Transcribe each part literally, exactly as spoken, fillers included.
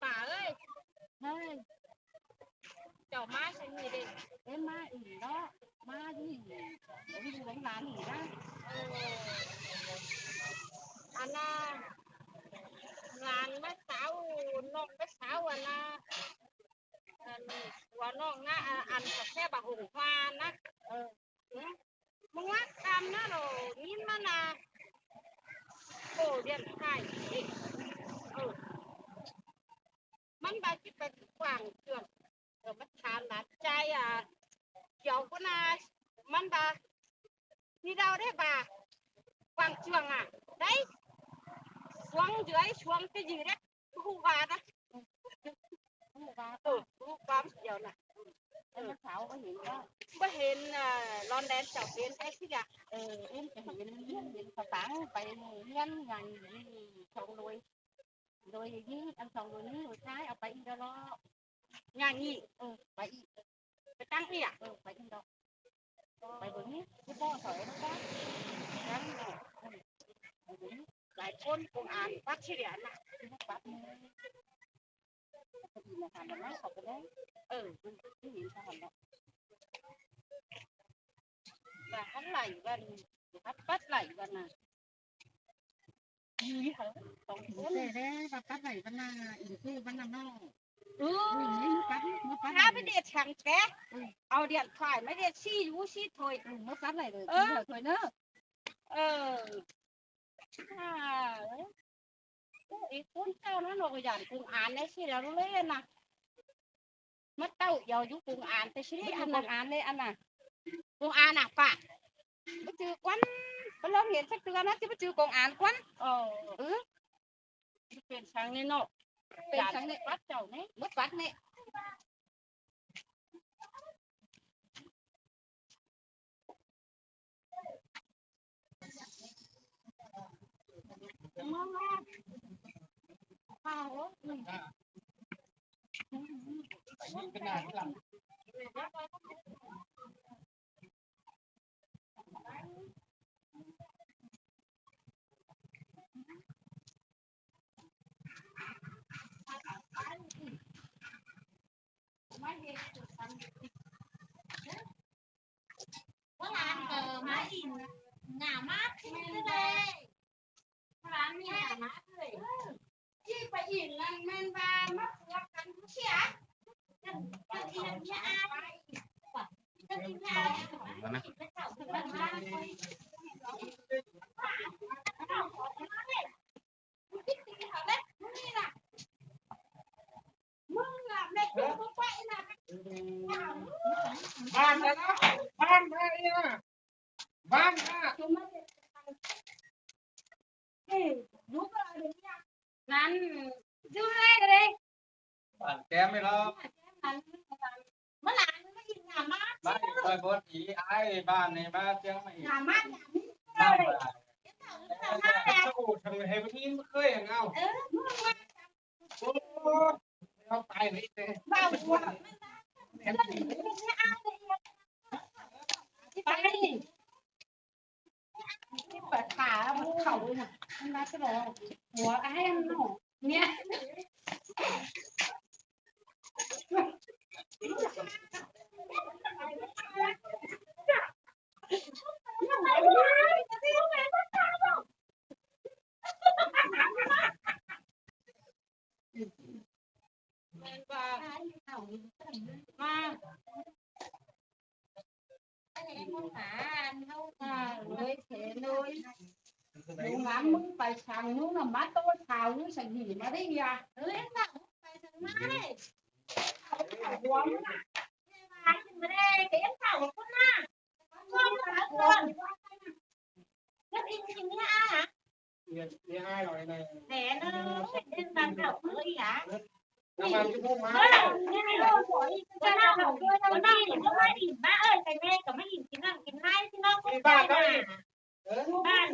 Pả ơi, ơi, chào má xin gì đi. Em má ỉ đó, má gì, em đi uống lá nỉ đó. Ăn à, lăn bá sáu, nông bá sáu ăn à. Ăn, của nông á, à, ăn cà phê bà Hùng Hoa á. Ờ. Mông á, cam nó rồi, nhìn mà là, cổ điện thoại. Ừ. Mắn bà chỉ phải quảng trường. Rồi mắn thán là trai à, kiểu của nó, mắn bà, đi đâu đấy bà? Quảng trường à? Đấy. Xuống dưới, xuống cái gì đấy? Khu bà đó. Khu bà. Ừ, khu bà kiểu là. Em nó sáu có hiện đó. Có hiện, à, lon đen chào phiến cái gì à? Ừ, em cái hiện, hiện có táng, phải hiến ngàn gì, chồng nuôi. Rồi gì, ăn chồng nuôi, nuôi thái, ở phải đi đó lo. Nhà nghỉ. Ừ, phải đi. Phải tăng đi à? Ừ, phải đi đó. Phải đi nhỉ? Cái bò sỏi nó có. Tăng nè. Ừ. Phải đi. Lại con công an bắt chứ điện à? Bắt. Cái gì mà thằng nó nói không có đấy. Ừ, cái gì sao hẳn đó. Và hẳn lại gần, hẳn bắt lại gần à. Ih, hả? Tổng cuốn. Thế đấy, và bắt đẩy văn là, in sư văn là nó. Ừ. Ừ, mới bắt, mới bắt. Hả, đẩy. Bây giờ thằng bé. Ừ. Ở điện thoại, mấy đứa xí, lú xí thôi. Ừ, mới bắt đẩy rồi, ừ. Xí thôi, thôi nữa. Ờ. À, đấy. Ôi, ý, cuốn sao nó nổi giản công an đấy, xí là nó lên à. Mát tau yau dú công an, tê sí ăn công an đấy ăn à. Công an à, pả. Bác chứ quán, bác lông hiến sắc tưa nó chứ bác chứ công an quán. Ờ. Ừ. Bên sáng nên nọ. Bên sáng nên. Bắt chậu này. Mất bắt này. Bán ra, bán ra. Nắn, dư lê kì đê. Bản kém đi đó. Mă la, mă in nhà mă. Mă in coi bố tí ai ba này ba tiếng mă in. Nhà mă, nhà mă. Ba ba. Cái thằng này hay bố in mă khơi hàng ao. Ô, nó tài đấy thế. Ba bố. Em thì Ba đi. Cái bà thả một khẩu nè. Nó sẽ là của ai ăn nổ. Nha. Ba. Ba. Ơi, thế thôi. Đúng lắm, mưng phải sang mưng là mắt tôi tháo, mưng sẽ nghỉ mà đi à. Ơi, em bảo mưng phải sang mai. Tháo, tháo, tháo, mưng à. Em bảo mưng ở đây, cái em tháo của con à. Con là con. Rất in, in nhá, à. Nè, nó, em đang đọc mới hả? Nó mà cái hôm má. Bố nào, bố nào, bố nào, bố nào, bố nào, ba ơi, cái này có mấy nghìn chín trăm chín mươi hai, chín mươi hai, cái ba cái này. Ba. Ba.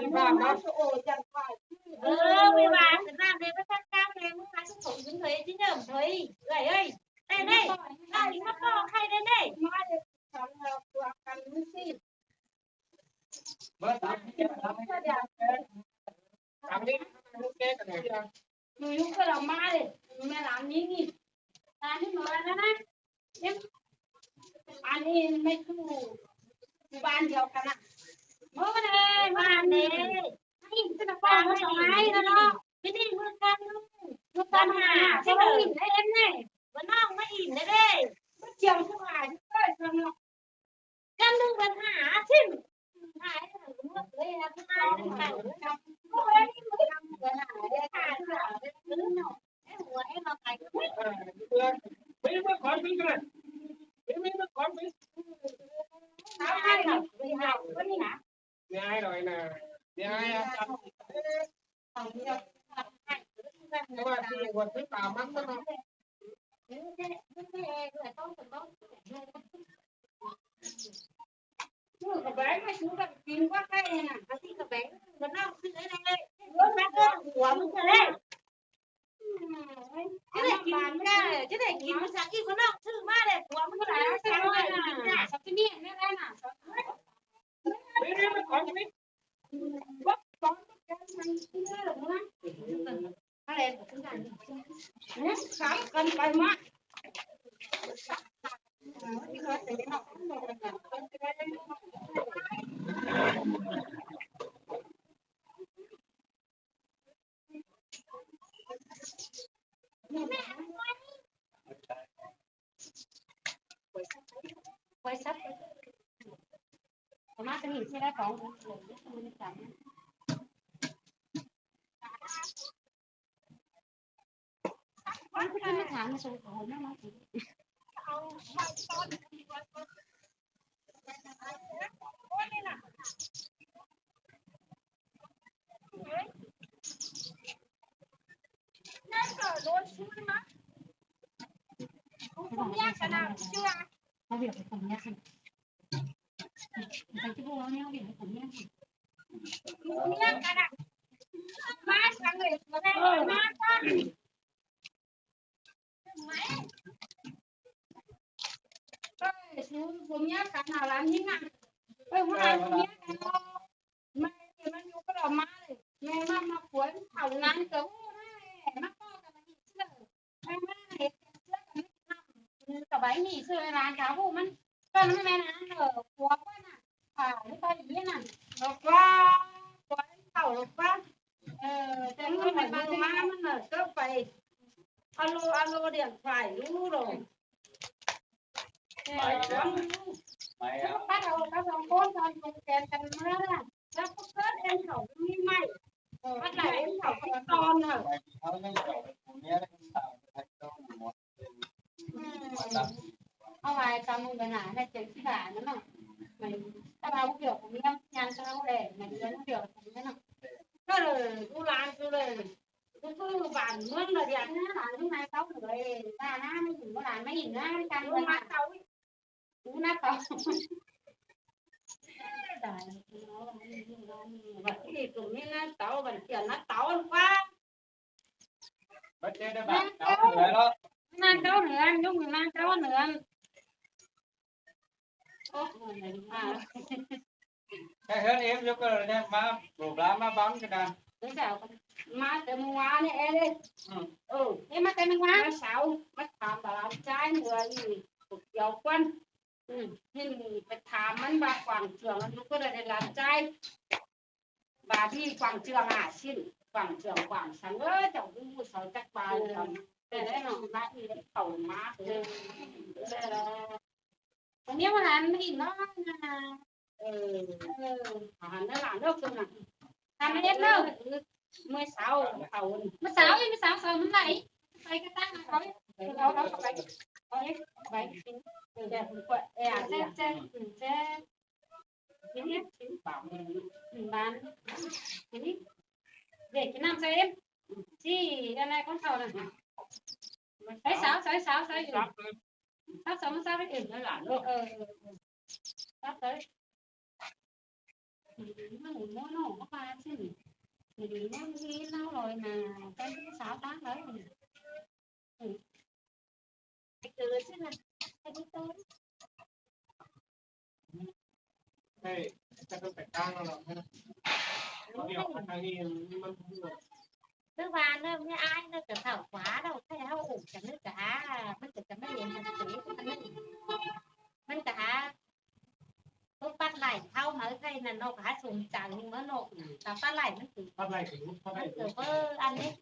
Cái ba nó ổ chặt phải. Ờ, cái ba, cái ba này nó chắc chắn này, muốn hai số khẩu dính thôi, chứ nhầm thôi. Ơi, ơi. Đây, đây. Ba, đi mắc con, hay đây, đây. Má, để thằng, ờ, của thằng Lucy. Ñu yuk kơ lăm ꞌmá ꞌlế, ꞌmá ꞌlám ꞌnị ꞌnị. ꞌTan ꞌnị ꞌmá ꞌnị ꞌnị. Ăn ꞌnị ꞌmá ꞌchu, ꞌchu ꞌván điêu căn ꞌnạ. ꞌMá ꞌnị, ꞌmá ꞌnị. ꞌMá ꞌnị ꞌchí ꞌnạ ꞌpọ ꞌmá song ải ꞌnọ. ꞌMá ꞌnị ꞌmự căn. ꞌMự căn hả? ꞌChí ꞌnị ꞌmá ꞌnị. ꞌMá ꞌnọng ꞌmá ꞌnị ꞌnị. ꞌMá ꞌchương ꞌchu ải ꞌchí ꞌcới song ꞌnọ. Căn ꞌnưng bươn hả ꞌchí. Ai rồi nè. Ai à. Cái bánh mà chúng ta kín quá cái này nè. Cái bánh, cái bánh nó cứ thế này. Nó bắt nó của mình thế này. Cái này kín cả, cái này kín mà sao khi có nó thư mà này của mình là sao rồi nè. Sao cái miệng nó ra nè. Quay sắp. Má cái gì sẽ đã có. Má cái tháng số của nó. Ơi, chú, chú nhá, cái nào làm như nào? Ơi, hôm nay chú nhá, cái nào? Mẹ thì nó nhú cái đỏ má này. Mẹ mà, mà cuốn thảo ngắn cấu này. Mắc co cả mà nhịn chứ. Mẹ mà này, cái trước là mẹ nằm. Cả bánh mì xưa là cá vụ mắn. Con nó mẹ nó ăn ở của con à. À, nó có ý nè. Nó quá, quá thảo nó quá. Ờ, thế con phải mang má nó ở cấp phải. Alo, alo, điện thoại lú rồi. Máy đó. Máy đó. Bắt đầu các dòng phone còn dùng kèm cần má ra. Các phút tết em khẩu như mày. Bắt lại em khẩu cái con hả? Mày thì tháo cái khẩu của mẹ nó cũng tạo được thành công một. Không phải tao mong cái nào này, cái gì cả nữa mà. Mày, tao bảo kiểu của mẹ, nhắn tao để, mày nhắn kiểu của mẹ nó. Nó là,กูร้านกูเลย. Cứ bản mướn là điện nhá, là lúc này cháu gửi ra nó, nó là máy in nó, nó căng. Đúng rồi, cháu. Đúng là cháu. Vậy thì tụi mình nó cháu, vẫn chuyển nó cháu quá. Bớt chết đấy bạn, cháu gửi đó. Mang cháu nữa, lúc mình mang cháu nữa. Ô, à. Cái hơn em giúp cái này má, bổ lá má bắn cái nào. Thế sao? Má cái mùng hoa này em đi. Ừ. Ừ, em má cái mùng hoa. Má sáu, má thăm bà làm trai người gì, cục dầu quân. Ừ, nhìn phải thăm mắn bà quảng trường, nó có đây làm trai. Bà đi quảng trường à, xin quảng trường quảng sáng ơi, cháu cũng mua sáu chắc bà. Ừ. Còn cái đấy nó má đi khẩu má. Ừ. Còn nếu mà làm thì nó là, ừ, ừ, à, nó làm đâu cơ mà. Làm hết đâu. Mười sáu khẩu. Mười sáu, mười sáu sáu mắn lại. Phải cái tăng nó có. Có, có, có, có. Có, có. Chết, chết, chết, chết. Thế nhé, chín tám. Bán. Thế nhé. Để cái năm cho em. Chị, cái này con thầu này. Sáu, sáu, sáu, sáu. Sắp sáu, sắp cái tiền nó là được. Ờ, ờ, ờ. Sắp tới. Nó ngủ nó nó có ba chứ. Thì nó nghĩ nó rồi mà cái sáu tháng đấy. Ừ. Cái từ chứ là cái thứ tư. Hey, chắc là phải tăng nó lắm ha. Có điều mà thằng gì mà nó không được. Thứ ba nó mới ai nó cứ thảo quá đâu, cái hao ủng cho nó cả, nó cứ cho nó liền thằng tí của nó. Nó cả, nó bắt lại thao máu thay là nó cả sùng trắng nhưng mà nó, ta bắt lại nó cứ, bắt lại cứ, bắt lại nó cứ cứ. Bơ ăn đấy.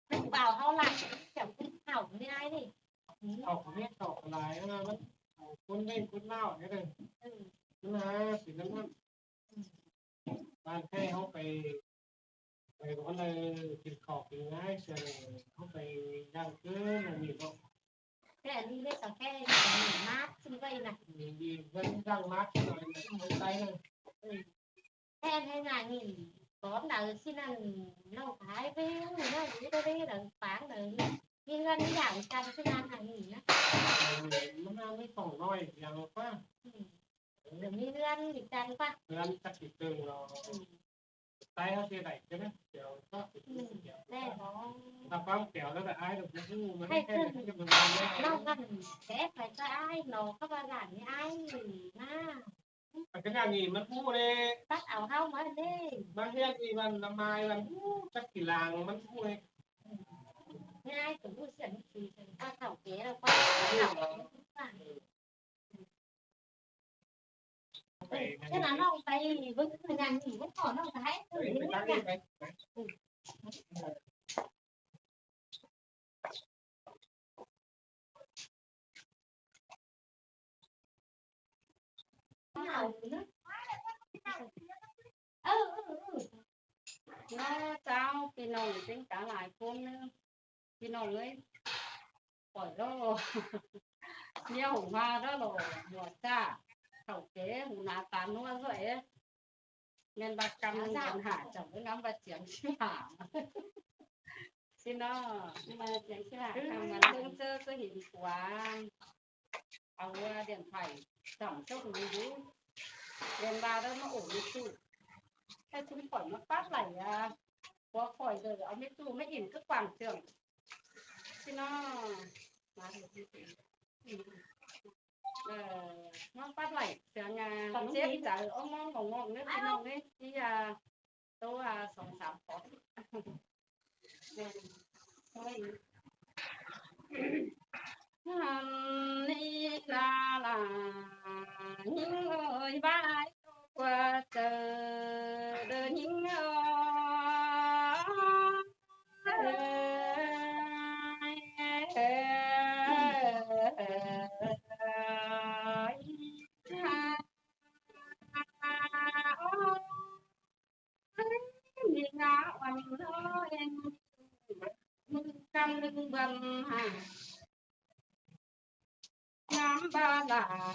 Nó bảo hao lại, chẳng cứ thảo với ai đi. Thảo không biết, thảo lại, nó, nó, con đây, con nào, cái này. Ừ. Nó là, thì nó, nó, bạn thấy không phải ไปก็เลยกินข้าวกินน้ำเสร็จแล้วเขาไปย่างคืนอันนี้ก็ Thế đi với sao cái mát xin vậy nè. Đi, đi, vẫn đang mát rồi, không thấy đâu. Ừ. Thế hay là nhìn có nào xin ăn lâu thái với người ta đi đây là phán là nhìn ăn cái dạng chăn xin ăn hàng nghìn á. Nó ăn cái phòng nói, dàng quá. Ừ. Rồi mình ăn thì chăn quá. Ăn chắc thì thường rồi. Ừ. Tay nó kia đẩy chứ đấy, kiểu, có cái, ừ, kiểu, nè, nó. Ta quăng kéo nó là ai được, nó cũng, nó hay cái này, hơn. Nó cái mình làm đấy. Nó gần sẽ phải cho ai, nó có bao giờ như ai mà. Mà cái nhà nghỉ mất ngủ đấy. Tắt áo hao mà đi. Mà hiện thì bạn làm mai bạn ngủ, chắc kỳ làng mất ngủ đấy. Nghe ai cũng buồn, buồn, buồn, qua thảo kế là qua thảo kế. Thế là nó phải vẫn cứ nhà nghỉ vẫn còn nó cái. Nó chào พี่น้อง tính cả lại phone nữa. พี่น้องเอ้ย khỏi đó. Nhiều hùng hoa đó rồi, mùa cha. Khẩu kế, hùng ná tán nua rồi ấy. Nên bà cầm, à, dạ, hùng hả, chẳng có ngắm bà chiếm chứ hả. Xin đó, nhưng mà chiếm chứ hả, ừ, cầm mà lưng chơ, chơ hình quán. Au, à, điện thoại, tổng chốc mình dú. Điện bà đó nó ổn định chứ. Thế chúng khỏi nó phát lại, à, có khỏi rồi, ông biết tu mới in cái quảng trường. Chứ nó, ờ, nó phát lại, sẽ nhà chết chở ông mong ngọng ngọng nữa, chứ nó đấy, chứ, à, tôi, à, sống sắm có. Hẳn ni là là những ơi vai qua chờ đợi những ơi. Mình ngã oan lo em, mừng căm đừng bầm hả. Ngắm ba là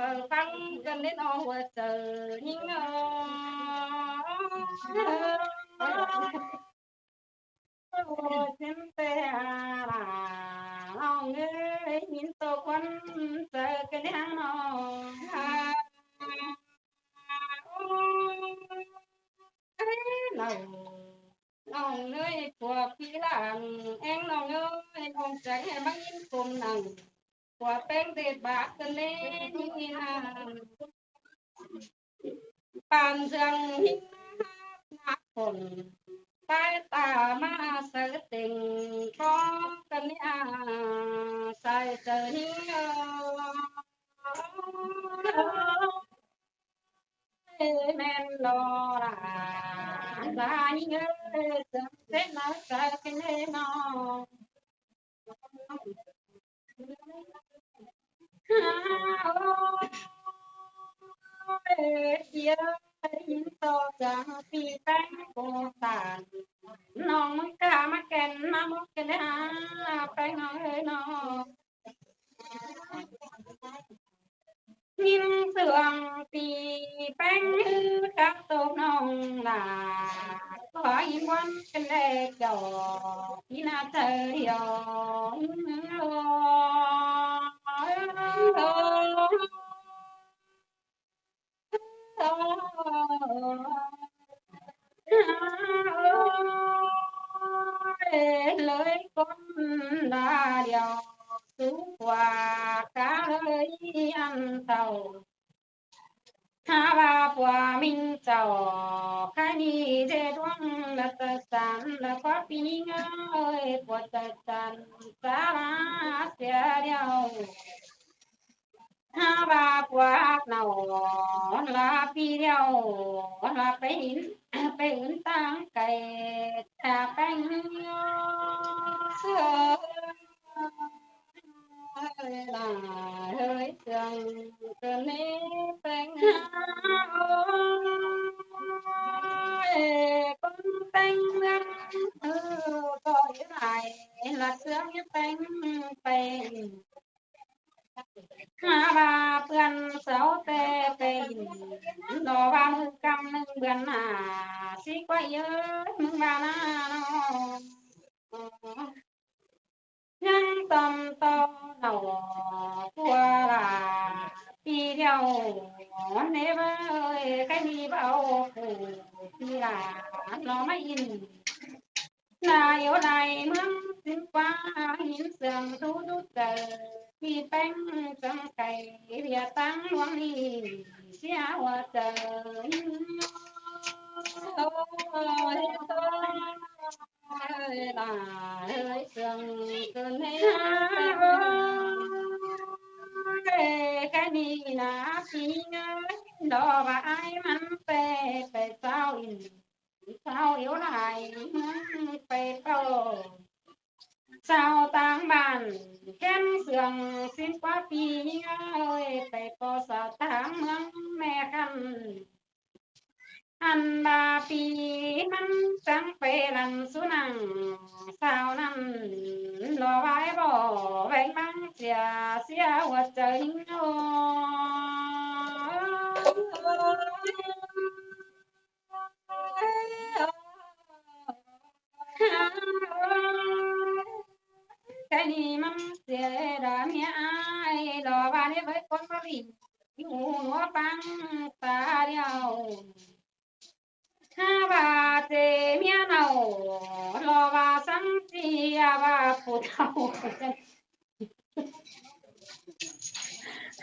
ꞌpứng ꞌcốn ꞌnị ꞌnọng ꞌhụ ꞌchớ ꞌnhính ơi. Ôi, xin tê à là ꞌnọng ơi, ꞌnhính tô ꞌcốn ꞌchớ ꞌcốn ꞌnhính ꞌnọng. Ôi, ꞌnọng, ꞌnọng ơi, của ꞌpi ꞌlạ ꞌng ꞌnọng ơi, ꞌnọng chắng hảư ꞌmắn ꞌnhính ꞌcốn nẳng. Của ꞌpéng ꞌdệt bát ꞌcốn ꞌnị ꞌnhính ꞌnọng. Păn dươn ꞌnhính ꞌnọng ꞌhụ. Pay ta ꞌmá sáư têng ꞌcốn ꞌcốn ꞌnị ꞌnọng, sai ꞌchớ ꞌnhính ơi. ꞌMen ꞌnọng ꞌlạ, ꞌlạ ꞌnhính ơi, chắng ꞌtếng ꞌnọng sai ꞌcốn ꞌnị ꞌnọng. Ôi, ꞌpi ơi, ꞌnhính tô chắng ꞌpi ꞌpéng ꞌcốn tản. ꞌNọng ꞌmứng cá ꞌmá kén ꞌmá mốc kén hả, ꞌpéng ꞌnọng ơi ꞌnọng. ꞌNhính sương ꞌpi ꞌpéng ꞌhứ cắp tô ꞌnọng ꞌlạ. Có ꞌnhính ꞌmuôn kén đé chảu, ꞌnhính ꞌnạ ꞌchớ điêu. Ôi, ꞌlới ꞌcốn đa điêu sú ꞌquá cá ꞌlới ăn tảu. Hả ꞌva pua ꞌmính chảu, khái ꞌnị ꞌdệt ꞌluống ꞌlạ chaư chăn, ꞌlạ ꞌquá ꞌpi ꞌnhính ơi, pua chaư chăn, chả ꞌva sia điêu. Hả ꞌva pua ꞌnọng ꞌlạ ꞌpi điêu, ꞌlạ pay ứn, pay ứn tang cay, chả ꞌpéng ꞌnhính ơi. Ơi, ꞌlạ ơi, sương ꞌcốn ꞌnị ꞌpéng ơi, ꞌcốn ꞌpéng ꞌmướng, ơ, ꞌcọ ꞌnhính lai, ꞌlạ sương ꞌnhính ꞌpéng pay. Hả ꞌva ꞌpưn sáu ꞌtẹ pay, ꞌnọ ꞌva ꞌmự ꞌcắm ꞌnưng bươn hả, sí ꞌquá ꞌnhớ ꞌmứng ꞌva ꞌnạ ꞌnọng. ꞌNhắng tỏm ꞌto ꞌnọ pua ꞌlạ ꞌpi điêu, ꞌnê ꞌvới, khái ꞌnị báu phủ ꞌpi ꞌlạ ꞌnọ ꞌmá ꞌnhính. ꞌLạ iêu lai ꞌmướng ꞌsịn ꞌquá, ꞌnhính sương sú đu chaư, ꞌpi ꞌpéng chắng cay, ꞌviạk tang ꞌluống ꞌnị, sia ꞌhụ chaư. Ôi, ôi, ꞌlạ ơi, sương ꞌcốn ꞌnị ꞌpéng ơi, khái ꞌnị ꞌnạ ꞌpi ꞌnhính ơi, ꞌlọ ꞌva ải ꞌmắn pay, pay ꞌsáo ỉn, ꞌsáo iêu lai ꞌmướng pay ꞌpọ. Sau tang bản kén sương ꞌsịn ꞌquá ꞌpi ꞌnhính ơi, pay ꞌpọ sau tang ꞌmướng ꞌme khăn. Ăn ꞌva ꞌpi ꞌmắn chắng pay lăn sú nẳng sau ꞌnặn, ꞌlọ ꞌvái bók ꞌvén ꞌmáng sia, sia ꞌhụ chaư ꞌnhính ơi. Khái ꞌnị ꞌmắn sia đa ꞌmía ải, ꞌlọ ꞌva ꞌnê ꞌvới ꞌcốn ꞌmá ꞌlịn, ꞌhụ ꞌnọa ꞌpăng ta điêu. Hả ꞌva ꞌchớ ꞌmía ꞌnọng, ꞌlọ ꞌva săng sia ꞌva phủ thảu.